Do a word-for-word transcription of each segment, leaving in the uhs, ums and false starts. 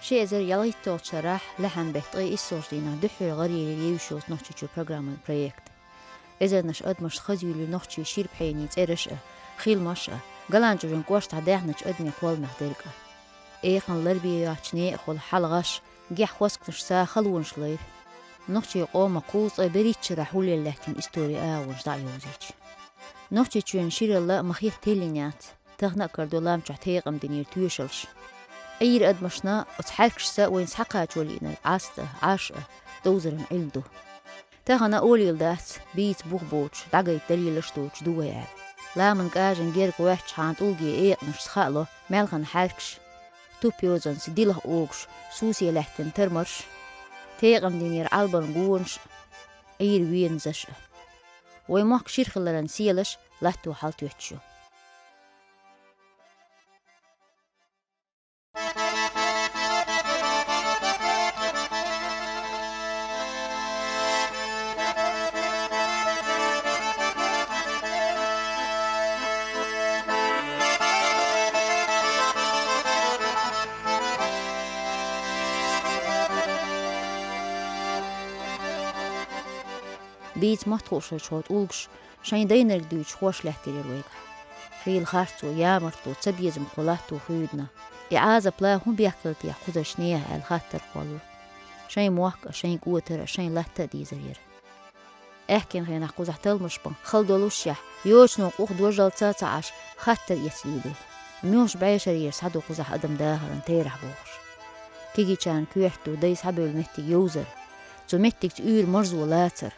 Ши эзар ялхитталгӀачу шарахь лаьхьанбеттан ткъе иссалгӀачу дийнахь дуьххьара гӀарайолийра «Евзаш йоцу нохчийчоь» программин проект. Эзарнаш адамаш хаза юьйлира нохчийн шира пхьенийн цӀераш а, хиламаш а, Галанчужан кӀоштахь даьхначу адамийн кхолламех дерг а. Экханна ларбе йоцучу некъахула хьалхаш, гихь хосканашца халонаш лайра. Нохчийн къоман кхузткъе берхӀитталгӀачу шарахь хьулъелла лаьттина историн агӀонаш дӀа а йовзийтича. Нохчийчоьнан ширалла а ма-хетта теллина яц, тахана а карадо лам чохь текъамдинера тоьшаллаш. Ӏийра адамашна оцу хьаьркашца вайна схьакхачо лиънарг Ӏаст а, Ӏаш а, довзаран Ӏилма ду. Тахана олийла дац, бийца бух боцуш, дӀагайта далилаш доцуш ду вай аьлла. Ламан кӀажан герга гӀоьттичхьана тӀулгийн экъанашца хаало маьлхан хьаьркаш, туп йозанца дилха огуш, сусе лаьттина тармарш, текъамдинера Ӏалбан гонаш, Ӏийра вензаш а. Вай мохк шира хиларан селаш латто хьалтоьттуш ю. Бийца мотт хууш йолчу тӀулгаша шайн дайнарг дуьйцуш хӀорш лаьттира вайгахь. Хийла харцо, ямартло, цабезам кху латто хуьйдина. И Ӏазап-ла хӀун бехкала те кхузаршна аьлла хаттар кхоллура. Шайн мохк а, шайн кӀотар а, шайн латта а дезар яра. Аьхкенан хенахь кхузахь талламаш бан хала долушшехь, йочано къух дожаллица а ца Ӏаш, хаттар эцна лелий. Муьлхачу бӀешарера схьаду кхузахь адам дахаран терахь бохуш. Кегийчарна коьрта ду дай схьабевлла меттиг йовзар, цу меттигца уьйр марзо лацар.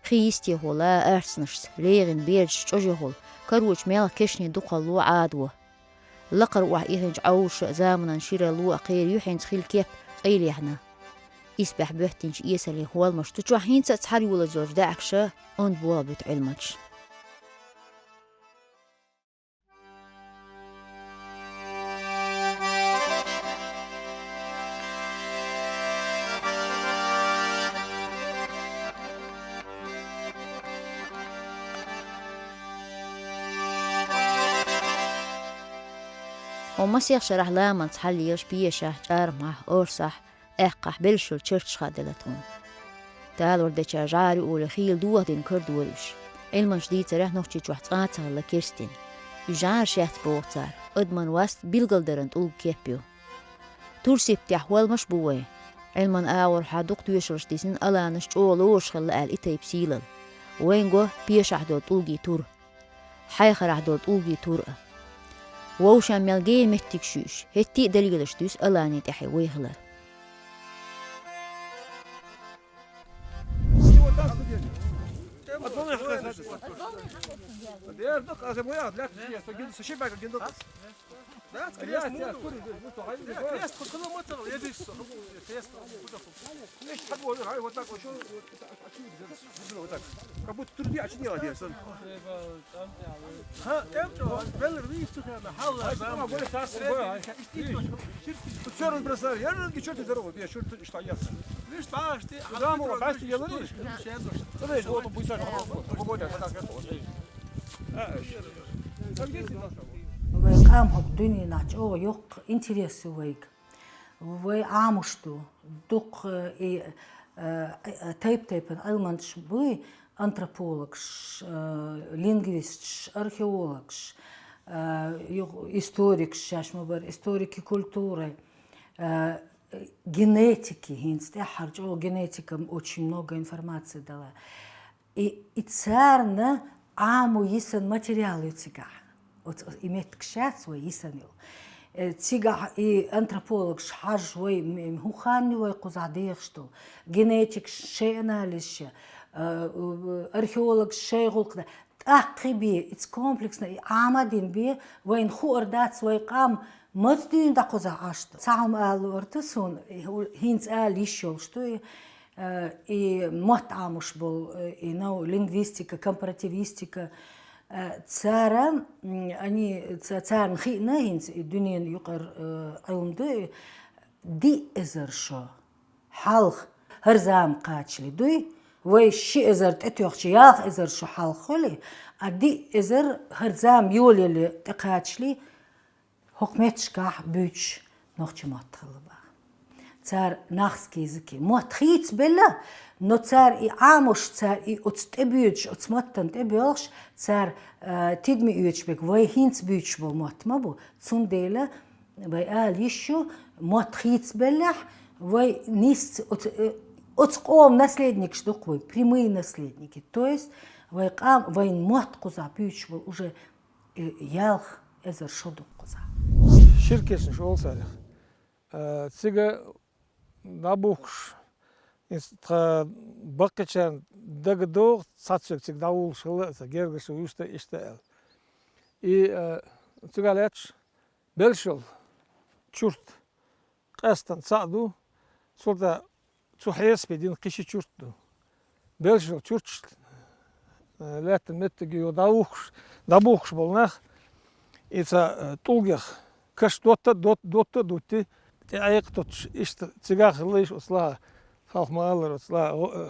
Хи йистехула, арцнашца, легӀина бердаш чӀожехула, карочу мелха кешнийн дукхалло Ӏадо. Лакхара охьа ихинчу Ӏовша а, заманан ширалло а кхеран юьхьанца хилла кеп къайлаяьхьна. Исбаьхьа боьттинчу эсалийн хӀолламаш цу чохь хӀинца а цхьаьна йолаза йолчу даьӀахкаша онда болх буьту Ӏилманчаш. Хьо масех шарахь ламанца хьаллелаш пешахь, чӀармахь, орсахь, аьккхахь беллачул чарташ хааделла тхуна. Талор дечара жӀара ю олий хийла дохадина карадора уьш. Ӏилманчийн дийцарехь Нохчийчохь цкъа а ца хилла керстина. Уьш жӀараш яц боху цара, адаман васт билгалдаран тӀулга кеп ю. Турсиптехь хӀолламаш а бу вайн. Ӏилман агӀорхьа дукха тоьшаллаш дисина аланаш чӀогӀа лоруш хилла аьлла и тайпа сийлалла. Вайн го пешахь долу тӀулгийн тур. Хьайхарахь долу тӀулгийн тур а. Вовшан мел гена меттигаш ю уьш, хӀетте а далилаш дуьсу аланийн тӀаьхье вай хилар. Как будто турби очинила, я сон. Ха, тем что, беллер, видишь, что я на халла, там. Всё разбросали. Я же чёрт здоровый, я чёрт что я. Видишь, паш, ты, а заму, паш, я говорю. Смотри, вот он будет сам, вот, вот, вот, вот, вот. Вай къам хӀокху дуьненахь чӀогӀа йоккха интерес ю вайга. Вай Ӏамош ду. Дукха, э, и, э, э, тайп-тайпана Ӏилманчаш буй, антропологаш, э, лингвисташ, археологаш, э, ю-, историкаш, шаьш ма-барра, историки культуры, э, генетики, хӀинца тӀаьххьара чӀогӀа генетика очень много информации дала. И, и царна Ӏамо йисан материал ю цигахь. Оцу, и меттигаш яц вай йисан ю. Э, цигахь и антропологаш хьажа вай, м-, м-, хӀун хан ю вай кхузахь дехаш долу. Генетикаш шайн анализаш, э, э, археологаш шайн гӀуллакх дан. ТӀаккха бен, иза комплексно, и Ӏама а дина бен, вайна хуур дац вай къам маца дуьйна дӀакхузахь Ӏаш ду. Цхьа хӀума ала лур ду суна, и хӀу-, хӀинца ала йиш йолуш ду и. Э, и мотт Ӏамош болу, э, и нав-, лингвистика, компаративистика, э, цара, м, они, ца-, царна хиъна хӀинца и дуьненан юкъара, э, Ӏилма ду, и диъ эзар шо хьалха хӀара зама кхачале дуй, вай ши эзар тӀетоьхча ялх эзар шо хьалха хуьлий, а диъ эзар хӀара зама йолаеле тӀекхачале, хӀокху меттигашкахь буьйцуш нохчийн мотт хилла боху. Цар нахский языке. Мотт хийцабелла, но цар и Ӏамош, цар и оцу тӀе боьдуш, оцу маттана тӀе боьлхуш, цар, э, тидаме оьцуш берг вай хӀинца буьйцуш болу мотт ма бу. Цундела вай ала йиш ю, мотт хийцабеллехь, вай нийсса оцу, э, оцу къоман наследникаш ду-кх вай, прямые наследники. То есть вай къам, вайн мотт кхузахь буьйцуш болу уже, э, ялх эзар шо ду-кх кхузахь. Шира кешнаш олу царах. Э, цига дӀабухкуш, иза тхан баккхийчарна дага догӀу, цхьацца цига дӀавуллуш хилла, аса гергарш вуьшта, иштта аьлла. И, э, цигахь лаьтташ белшал чурт къаьстина цхьаъ ду, цул тӀаьхьа цу хьесапе дина кхин ши чурт ду. Белшал чурташ, э, лаьттан меттиг ю дӀавухкуш, дӀабухкуш болу нах, и цхьа, э, тӀулгех каш дотта, дот-, дотта а дутти, тӀе Ӏекъа тоттуш, иштта цигахь хилла йиш оцу лаха, хьалха ма-аллара оцу лаха, э,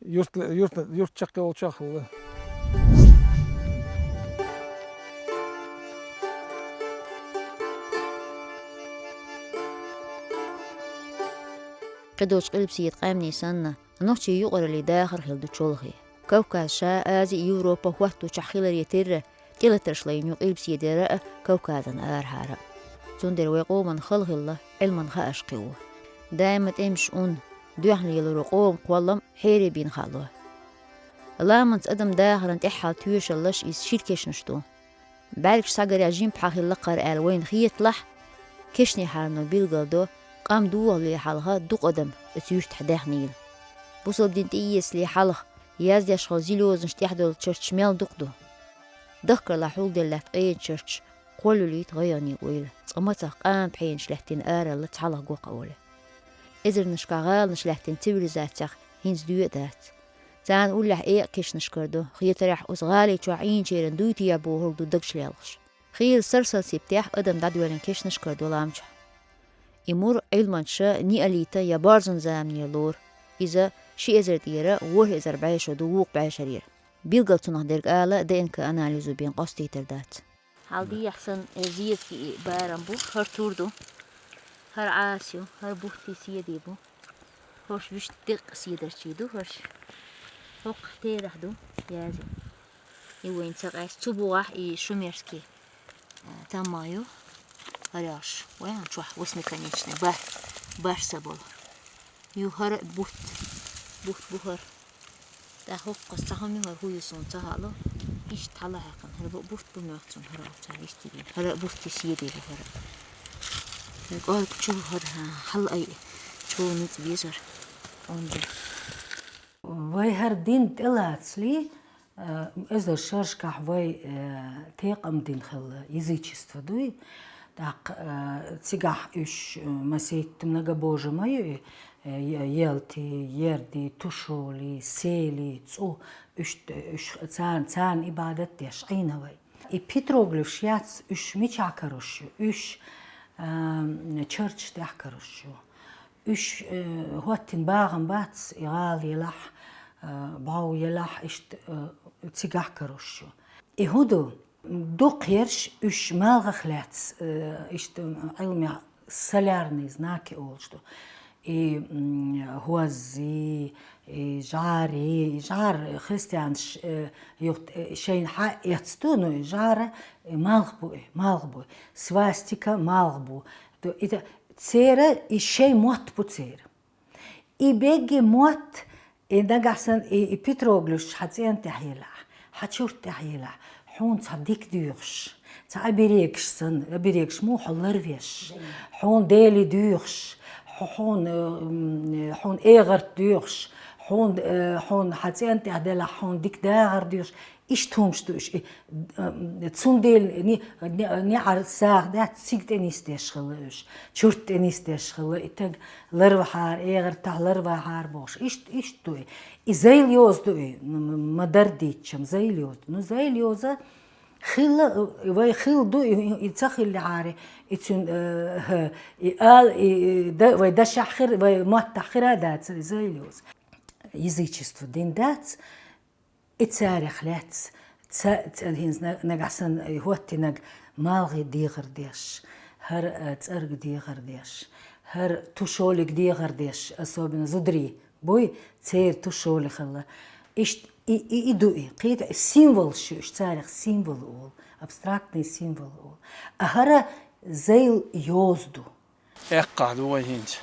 юрт, юрт, юрт чекхйолчохь хилла. Кхидолчу Къилбаседа къаьмнийн санна, нохчийн юкъараллин дахар хилла ду чолхе. Кавказ ша Ази а, Европа а хӀоттучохь хиларе терра, тӀелатарш лайна ю Къилбаседера а, Кавказан арахьара а. Цундела вай къоман хала хилла Ӏилман хаарш кхио. Даима тӀемаш, ун, дуьхьал лелоро къоман кхоллам хьере бина хаало. Ламанца адам дахаран тӀаьххьара тоьшаллаш иза шира кешнаш ду. БӀаьргаш схьагарехь жимма хьан хилла кхара аьлла вайна хеталахь, кешнийн хьарно билгалдо, къам дохале хьалха дукха адам оцу юьртахь даьхнийла. Бусалба дин тӀеэцале хьалха яздеш хилла зилёзнаш тӀехь долу чарташ мел дукха ду. Дахкарлахь хьулделла лаьтта къеначу чарташ кхоллуьйту гӀайгӀане ойла, цкъа мацах къаман пхьенаш лаьттина аралла цхьалха го кхаола. Эзарнашкахь гӀаланаш лаьттина цивилизацех хӀинца доь а дац. Царна уллехь экъа кешнаш карадо, хетарехь, оцу гӀали чохь Ӏийначеран дуй те бохург ду дагчу лелхаш. Хийла сарсалсиптехь адам дӀадоьллина кешнаш карадо ламчохь. И мур Ӏилманчаша неолита я борзан замане лору, иза ши эзар тӀера ворхӀ эзар бӀешо ду вукху бӀешарера. Билггал цунах дерг ала ДНК анализо бен къастийтар дац. Хьал дехьа санна, э, зезагийн барам бу, хӀара тур ду, хӀара Ӏаса ю, хӀара бутти седи бу. ХӀорш вуьшта деккъа седарчий ду хӀорш. ХӀокху терахь ду, язи. И вайна ца къаьста. Цу бухахь и шумерский, э, таммагӀа ю. ХӀара йолуш, вайн чохь восьмиконечный, бар-, барса болу. Ю хӀара бутт, бутт бу хӀара. ТӀаккха хӀокху цхьа хӀума ю хӀара, хӀун ю суна ца хаало. Иштта хьала хьаькхна, хӀара бу-, бутт бу моьтту суна хӀара, оцара иштта дина. ХӀара бутти седе бу хӀара. ХӀара кӀорга чу хӀара, хьан, хьала ай, чу ницкъ безар. Онда. Вай хӀара дин тӀелацале, э, эзар шерашкахь вай, э, текъам дин хилла, язычество дуй. ТӀаккха, э, цигахь уьш, э, масийтта многобожие ма ю и, э, е-, елти, ерди, тушоли, сели, цӀу, уьш, уьш царна, царна ибадат деш Ӏийна вай. И петроглифш яц, уьш мичахь карош ю? Уьш, э, чарташ тӀехь карош ю. Уьш, э, хӀоттийна багӀам бац, и гӀала елахь, э, бӀов елахь, иштта, э, цигахь карош ю. И хӀун ду? Дукхаерш уьш малхах лаьцна, э, иштта Ӏилмехь солярный знаки олуш ду. И, м, хӀоззи, и жӀари, и жӀар христианаш, э, юхт-, э, шайна хьа эцна ду, ну, и жӀара, и малх бу, и малх бу. Свастика малх бу. Ду, и да, церан и шайн мотт бу церан. И бегги мотт, и нагахь санна и, и петроглифш хьан цӀен тӀехь елахь, хьан чурт тӀехь елахь, хьуна цхьа дика доьхуш, цхьа оберегаш санна, оберегаш муха ларвеш, хьуна Дела доьхуш, хьу-, хьуна, м, хьуна эгӀарт доьхуш, хьуна, э, хьуна хьан цӀен тӀехь делахь, хьуна дика дахар доьхуш, иштта хӀумаш ду уьш. И, м, цундела ни-, ни-, неӀар сагӀа дац, цига тӀе нисдеш хилла уьш. Чурт тӀе нисдеш хилла, и таг ларвахьара, эгӀартахь ларвахьара бохуш. Иштта, иштта ду и. И зайла йоза ду и. М-, м-, ма-дарра дийцча-м, зайла йоза ду. Ну, зайла йоза хилла, э, вай хилла ду, и, и, и ца хиллехьара, и цуьнан, э, хӀа, и ала, и, и да-, вай дашехь хир, вай маттахь хира а дацара и зайла йоза. Язычество дин дац, и царах лаьцна, ца, ца, хӀинца на-, нагахь санна, и хӀоттийнарг малхе дехар деш, хӀара, а, цӀерга дехар деш, ХӀара тушолиг дехар деш, особенно зударий, буй, церан тушоли хилла. Иштта и, и, и ду и, кхета, символ шу, уж царех символ олу, абстрактный символ олу. А хӀара зайла йоза ду. Эккхахь ду вай хӀинца.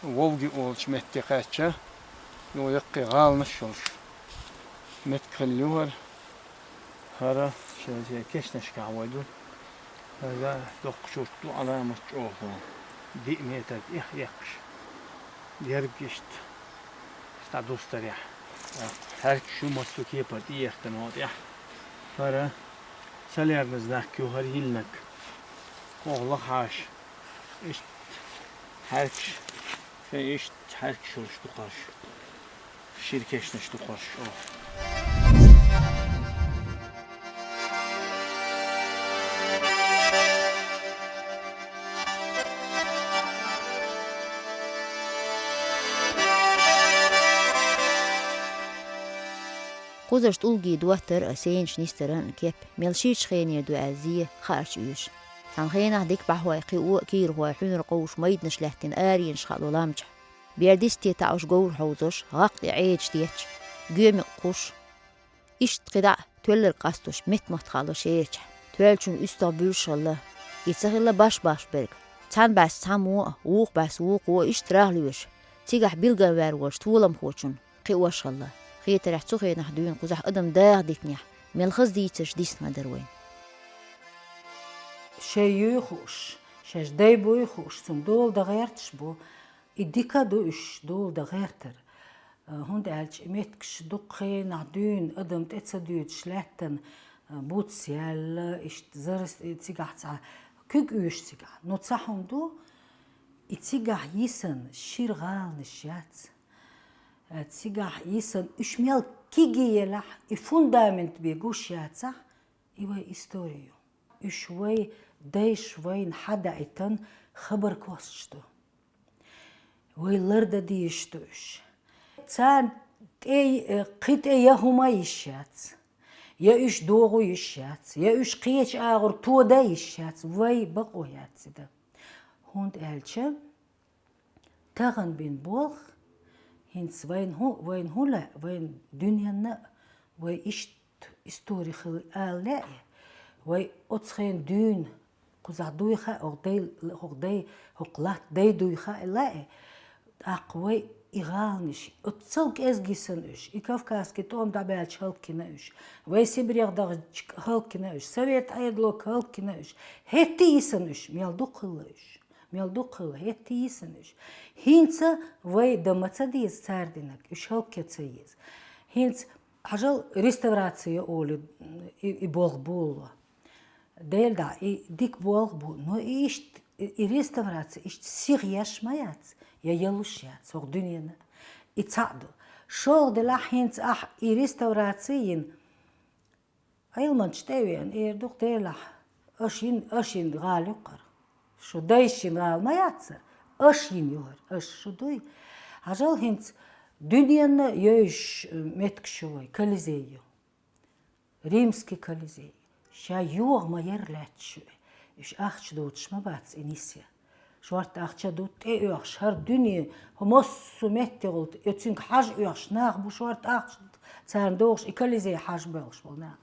Вовги олучу метте кхаьчча, ну, яккхий гӀаланаш йолуш меттиг хилла ю хӀара. ХӀара шен кешнашкахь вай ду. ХӀара доккха чурт ду, Ӏаламат чӀогӀа. Диъ метр тӀех эккхаш. Герга иштта, иштта дӀадустарехь. Хьаьркаш ю массо кепара тӀеэхтина вон тӀехь. ХӀара солярный знак ю, хӀара йиллинарг. Кхо лахьаш. Иштта хьаьркаш. Шайн иштта хьаьркаш йолуш ду кхарш. Шира кешнаш ду кхарш, оха. Кхузарш тӀулгий доттар а, сенаш нистаран а кеп, мел ширчу хенера ду аьлла зе хаарча оьшу. Цхьана хенахь дика бӀахой, кхио а кийрахой хьуьнар кховш майданаш лаьттина аренаш хаало ламчахь. Бердисте таӀуш говр хьовзош, гӀакх тӀе Ӏедаш детташ, гоьмукъ кхуш. Иштта кхидӀа а тоьлларг къастош, метта мотт хаало шерачахь. Тоьллачун уьстагӀ буьллуш хилла. И ца хилла баш-баш берг. Цхьана бӀаьста цхьаммо а, вукху бӀаьста вукхо а иштта рагӀ лоьшу. Цигахь билггал ваьр волчу толамхочун кхиош хилла. Хетарехь, цу хенахь дуьйна кхузахь адам даха дитинехь, мел хаза дийцарш дисна дара вайн. Шайн юй хууш, шаьш дай буй хууш, цунна дола дан гӀерташ бу. И дика а ду уьш, дола дан гӀертар. ХӀунда аьлча и меттигаш дукха хенахь дуьйна адам тӀе ца доьдуш лаьттана, буц яьлла, иштта зарас, цигахь цхьа куьг оьшу цигахь. Но цхьа хӀума ду, и цигахь йисина шира гӀаланаш яц. Цигахь йисина уьш мел кегий елахь, и фундамент бен гуш яцахь, и вай истори ю. Уьш вай дайша вайна хьадаийтина хабар косташ ду. Вай лардан дезаш ду уьш. Царна тӀе, э, кхин тӀе я хӀума йиш яц, я уьш догӀу йиш яц, я уьш кхечу агӀор тодан йиш яц, вай бакъо яц и дан. ХӀунда аьлча тахана бина болх, хӀинца вайна хӀу-, вайна хӀун лаьа, вайна дуьненна а, вай иштта истори хила ала лаьа, вай оцу хенан дуьйна кхузахь дуй хаьа, хӀокху дай, хӀокху дай, хӀокху латта дай дуй хаьа лаьа, тӀаккха вай и гӀаланаш, оццул кӀезиг йисина уьш, и Кавказский тӀом дӀабаьлча хӀаллакьхина уьш, вай Сибрех дахча хӀаллакьхина уьш, Совет Ӏедало хӀаллакьхина уьш, хӀетте а йисина уьш, мел дукха хилла уьш. Мел дукха хилла, хӀетте а йисина уьш. ХӀинца вай дан ма ца деза цара динарг, уьш хӀаллакьхи ца еза. ХӀинца, хьажал, реставрация олу и, и болх болало. Дела дӀа, и дика болх бу, но и иштта, и, и реставрация иштта сиха еш ма яц, я ялуш яц хӀокху дуьненна. И цхьаъ ду. ШолгӀа делахь, хӀинца ахь и реставрация йина, Ӏилманчаш тӀе а веана, эр ду-кх делахь, аша йина, аша йина гӀала ю-кх хӀара. Шун дайша йина гӀала ма яц хӀара, аша йина ю хӀара, аша, шу дуй. Хьажал, хӀинца дуьненна йовзаш меттигаш ю вай, Колизей ю. Римский Колизей. Ша йогӀу ма яра лаьтташ ю. Уьш ахча доцуш ма бац и нисъян. Шорта ахча ду тӀе оьхуш, хӀара дуьне, хӀу массо а меттигӀулт, оьцуьнга хьажа оьхуш нах бу шорта ахча, царна догӀуш и Колизей хьажа боьлхуш болу нах.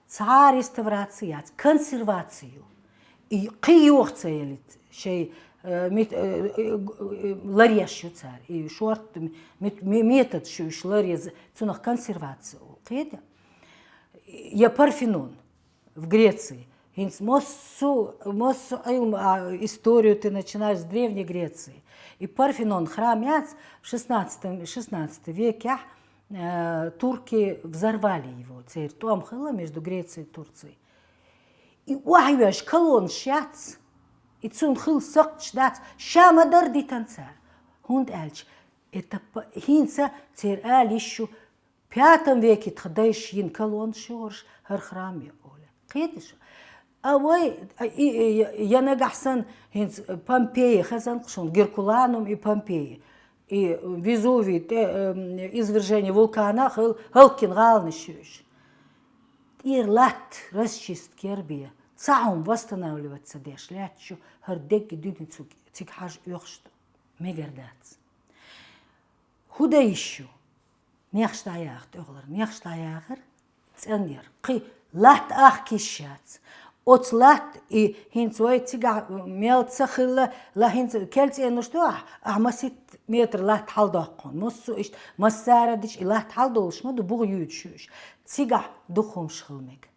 Цхьа реставраци яц, консерваци ю. И кхин йоха ца елита, шайн, э, мет-, э, э, э, ларъеш ю цара. И шорта мет-, ме-, методаш ю уьш ларъян, цунах консерваци олу. Кхета? Я Парфенон в Греции. ХӀинца массо, массо Ӏилма, а, историю ты начинаешь с Древней Греции. И Парфенон храм яц в шестнадцатом, шестнадцатый векехь, э, турки взорвали его. Церан тӀом хилла между Грецией и Турцией. И охьавеш колоннаш яц, и цунна хилла сакхташ дац, ша ма-дарра дитина цара. ХӀунда аьлча, это п-, хӀинца церан ала йиш ю, пятом веке тхан дайша йина колоннаш ю хӀорш, хӀара храм ю олий. Кхеташ? А вай, а, и, и, я нагахь санна, хӀинца Помпеи хезна-кх шуна, Геркуланум и Помпеи, и Везувий тӀе, эм, извержение вулкана хил-, хӀаллакьхина гӀаланаш ю уьш. ТӀера латта расчистка яр бен, цхьа хӀума восстанавливать ца деш лаьтташ ю хӀара дерриге дуьне цу Цига хьажа оьхуш мегар дац. ХӀу дан йиш ю? Нехаш дӀаяха тӀехулара. Нехаш дӀаяхар цӀена яр. Кхы латта ахка йиш яц. Оцу латта и хӀинца вай цигахь мел ца хилла, ла хӀинца кел цӀенош ду ахь, ахь маситта метр латта хьаладоккхун. Массо а иштта, массара дича и латта хьаладолуш ма ду, буха юьйцуш ю уьш. Цигахь дукха хӀумаш хила мега.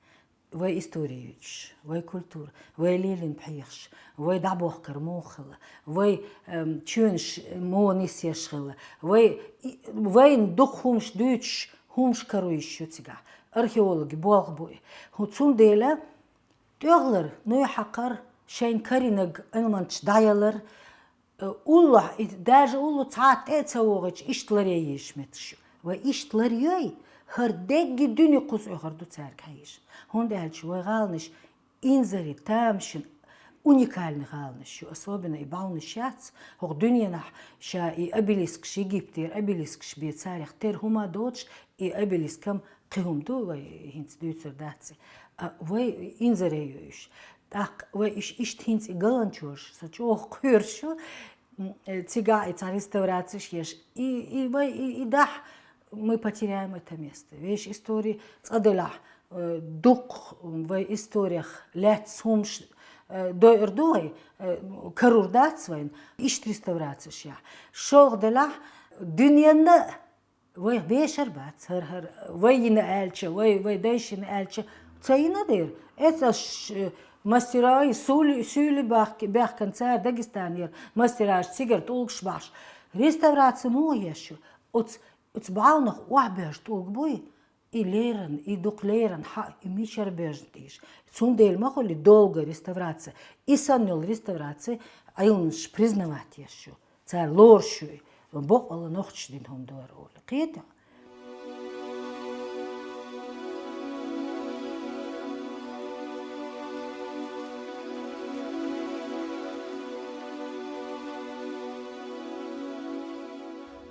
Вай истори юьйцуш, вай культура, вай лелийна пхьегӀаш, вай дӀабохкар муха хилла, вай, эм, чоьнаш муха нисъеш хилла, вай, и, вайна дукха хӀумаш дуьйцуш, хӀумаш каро йиш ю цигахь. Археологи болх бу и. ХӀу-, цундела тӀехулара, нуй хьакхар, шайн карийнарг Ӏилманчаш дӀаялар, Э, уллохь, и даже уллу цхьа а тӀе а ца вогӀуьйтуш, иштта ларъян езаш метташ ю. Вай иштта ларъяй, хӀара дерриге дуьне кхуза оьхур ду цаьрга хьаьжжа. ХӀунда аьлча вай гӀаланаш инзаре тамашийна уникальный гӀаланаш ю, особенно и бӀаьвнаш яц, хӀокху дуьненахь ша и обелискаш, Египтера обелискаш бен царех тера хӀума доцуш, и обелискам кхин хӀума ду, вай хӀинца дуьйцур дац. А, вай инзаре ю уьш. ТӀаккха вай иш-, иштта хӀинца и галанчош, со чӀогӀа кхоьруш ю, м, э, цигахь и цхьа реставрацеш еш. И, и вай, и, и дахь, мы потеряем это место. Вешан истори цкъа делахь, э, дукха вай историях лаьцна хӀумаш, э, дойур ду вай, э, карур дац вайна. Иштта реставрацеш яхь. ШолгӀа делахь, дуьненна Вайх бешар бац, хӀара, хӀара, вай йина аьлча, вай, вай дайша йина аьлча, ца йина дера. Эцаш, э, мастера, суьйли, суьйли бахки-, баьхкина цара Дагестанера мастераш цигара тӀулгаш бахьаш. Реставраци муха еш ю? Оцу, оцу бӀаьвнах охьабоьжна тӀулг буй? И леррина, и дукха леррина, хьа, и мичара боьжна дийша. Цундела ма хуьлу долга реставраци. И санна йолу реставраци Ӏилманчаш признавать еш ю. Цара лоруш ю, бакъалла нохчаша дина хӀума дара олий. Кхета?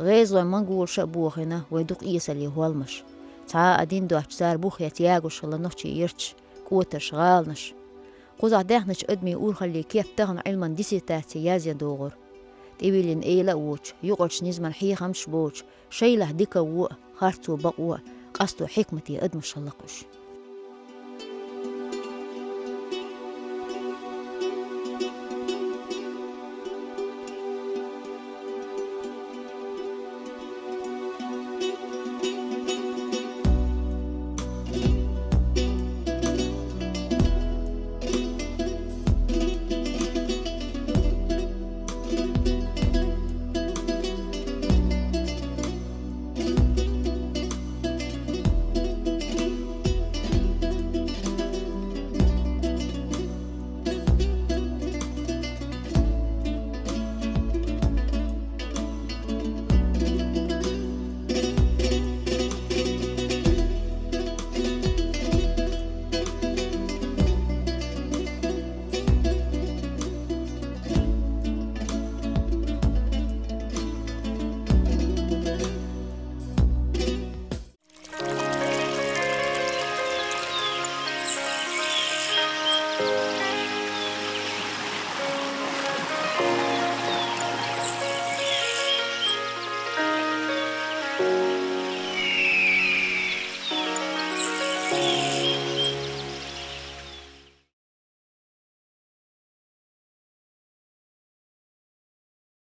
ГӀезалойн монголаша а бохийна вай дукха эсале хӀолмаш. Цхьа а дин доцчу цара бух эцна ягош хилла нохчийн ярташ, кӀотарш, гӀаланаш. Кхузахь даьхначу адамийн урхаллин кеп тахана Ӏилманан диссертаци язъян догӀура. ТӀевиллина эла а воцуш, юкъарчу низаман хьехамаш а боцуш, шайлахь дикаво а, харцо бакъо а, къасто хьикмате адамаш хилла-кх уьш.